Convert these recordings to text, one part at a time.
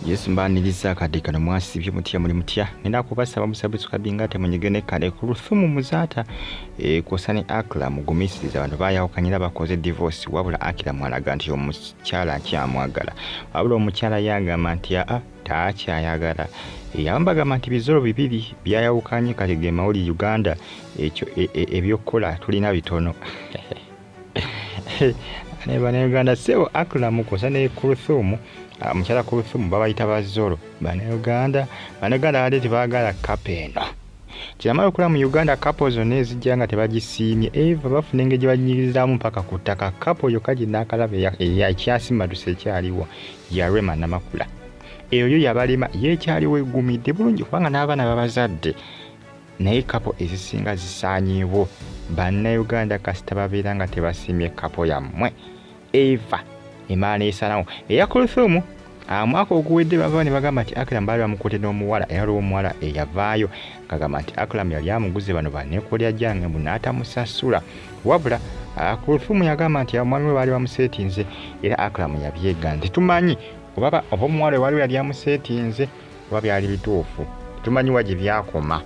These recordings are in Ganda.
Yesu mbaniriza akadde kano mwasibye mutya muli mutya ngenda kubasaba musabisukabinga temunyige kale ku Luthumu Muzaata kwosa ne Akila mugumisiriza abantu bayawukanyira bakoze divorce wabula Akila mwalaga nti omukyala akyamwagala wabula omukyala yagamba nti aa takyayagala abamu bagamba nti bizolo bibiri byayawukanye kati ge mawulire Uganda ekyo ebyokukola tulina bitono ne bannayuganda sebo Akila mukosa ne Kuluthumu mukyala Kuluthumu babayita bazolo bannayuganda bannayuganda badde tebaagala couple eno kiramala okula mu Uganda couple zonna ezijja nga tebagisiimye eva bafuna engeri gye banyigirizaamu mpaka ku ttaka couple yokka gye naakalaba ekyasimatuse ekyaliwo ya Rema Namakula eyo yo yabalema yeekyaliwo eggumidde bulungi kubanga n'abaana babazadde naye couple ezisinga zisaanyeewo bannayuganda kasita babeera nga tebasiimye couple yammwe eva emala n'esalawo eya Kuluthumu mwaka oguwedde bava ne bagamba nti Akram baali bamukutte n'omuwala era waliwo omuwala eyavaayo ng'agamba nti Akram yali amuguze bano banneekolera gyange mbu n'atamusasula wabula Kuluthumu yagamba nti omwami we baali bamuseetinze era Akram yabyegaana tetumanyi oba omuwala waliwo yali amuseetinze oba byali bituufu tetumanyi wa gye byakoma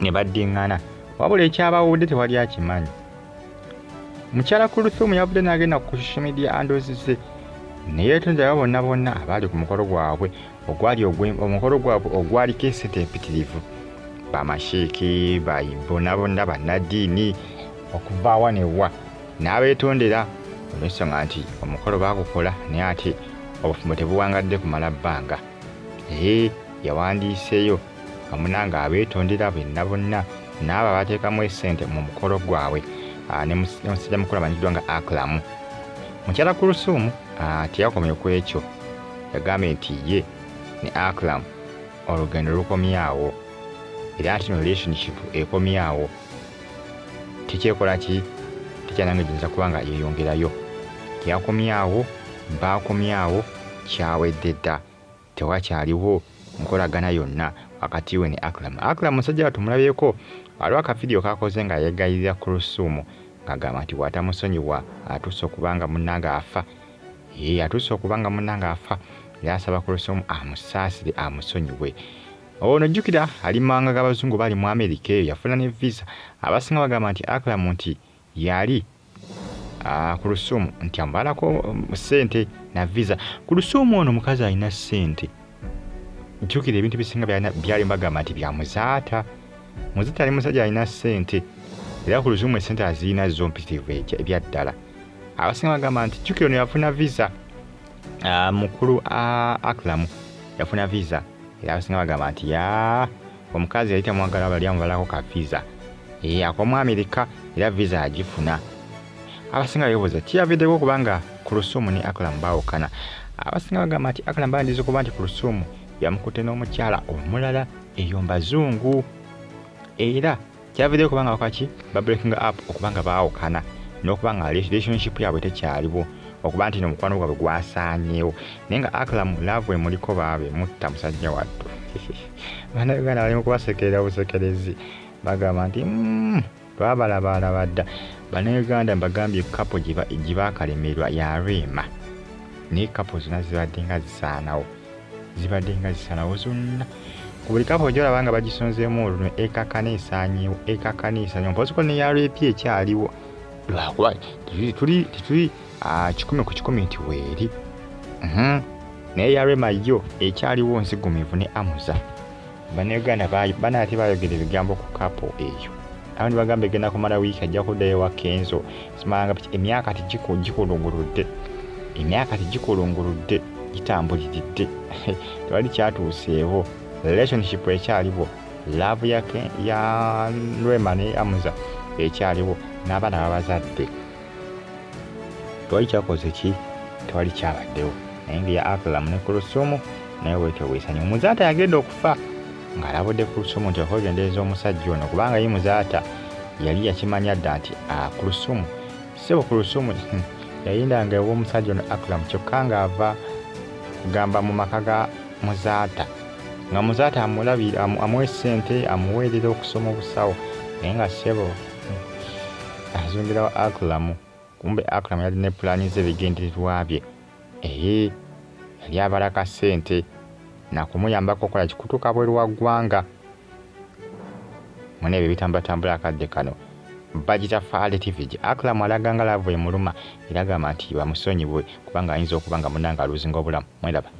ne baddiŋŋana wabula ekyabawudde tewali akimanyi. Mukyala Kuluthumu yavudde n'agenda ku social media handles ze ne yeetondera bonna bonna abaali ku mukolo gwabwe ogwali omukolo gwabwe ogwaliko essente empitirivu bamasheeki bonna bonna bannaddiini okuva awa ne wa n'abeetondera olw'ensonga nti omukolo baagukola naye ate obufumbo tebuwangadde kumala bbanga. Yawandiiseeyo amunanga abeetondera benna bonna n'abo abateekamu essente mu mukolo gwabwe ne musajja mukulu amanyiddwa nga Akram. Mukyala Kuluthumu teyakomye ku ekyo yagambye nti ye ne Akram olugendo lukomyawo era nti no relationship ekomyawo tekyekola ki tekyanange giyinza kuba nga yeeyongerayo yakomyawo baakomyawo kyawedde dda tewakyaliwo nkolagana yonna wakati we ne Akram. Akram musajja tumulabyeko waliwo akavidiyo kakoze nga yeegayirira Kuluthumu ng'agamba nti bw'atamusonyiwa atuuse okubanga munnange afa atuuse okubanga munnange afa era asaba Kuluthumu amusaasire amusonyiwe. Ono jjukira ali mu mawanga g'abazungu bali mu Amerika eyo yafuna ne visa abasinga bagamba nti Akram nti yali Kuluthumu nti amubalako ssente na visa. Kuluthumu ono mukazi alina ssente jjukira ebintu bisinga byali bagamba nti bya Muzaata. Muzaata ali musajja alina ssente era Kuluthumu essente azirina zo mpitirivu ebya ddala. Abasinga bagamba nti jjukira ono yafuna visa mukulu Akram yafuna visa era abasinga bagamba nti yaa omukazi yali tamwagala bali amubalako ka visa ak'omu Amerika era visa agifuna. Abasinga beebuuza kiyaviddeko kubanga Kuluthumu ne Akram baawukana. Abasinga bagamba nti Akram bayinza okuba nti Kuluthumu yamukutte n'omukyala omulala eyo mbazungu era kyaviddeko kubanga wakati ba breaking up okubanga baawukana n'okuba nga relationship yaabwe tekyaliwo okuba nti n'omukwano gwabwe gwasaanyeewo naye nga Akram love emuliko baabe mutta musajja wattu. Bannayuganda bali mu kubasekerera obusekerezi bagamba nti twabalabalaba dda. Bannayuganda mbagambye couple gye baakalemerwa ya Rema naye couple zonna zibadde nga zisaanawo zibadde nga zisaanawo zonna. Ku buli couple gy'olaba nga bagisonzeemu olunwe ekakana esaanyeewo ekakana esaanyeewo mpoziko ne ya Repi ekyaliwo lwakuba tetuli 100 ku 100 nti weeri naye ya Rema yo ekyaliwo nzigumivu ne Amuza. Bannayuganda banaate baayogera ebigambo ku couple eyo abandi bagamba egenda kumala wiiki ajja kuddayo wa Kenzo simanga emyaka tegikulunguludde emyaka tegikulunguludde gitambuliridde tewali kyatuuseewo relationship ekyaliwo love ya Rema ne Amuza ekyaliwo n'abaana babazadde tewali kyakoze ki tewali kyabaddewo naye nga ya Akram ne Kuluthumu naye bwetyo bwesanye. Muzaata yagenda okufa ng'alabudde Kuluthumu nti okwegendereza omusajja ono kubanga ye Muzaata yali yakimanya dda nti Kuluthumu ssebo Kuluthumu yayindanga ew'omusajja ono Akram kyokka ng'ava kugamba mu maka ga Muzaata nga Muzaata amulabira amuwa essente amuweerera okusoma obusawo naye nga ssebo azungirawo Akram kumbe Akram yalina pulaani ze ebigendererwa bye Yali abala ka ssente nakumuyambako okukola kikutuuka bweru wa ggwanga. Muna ebyo ebitambulatambula akadde kano bagita Faale TV. Akram alaga nga laavu emuluma era agamba nti bamusonyiwe kubanga ayinza okuba nga munnange aluzinga obulamu. Mweraba.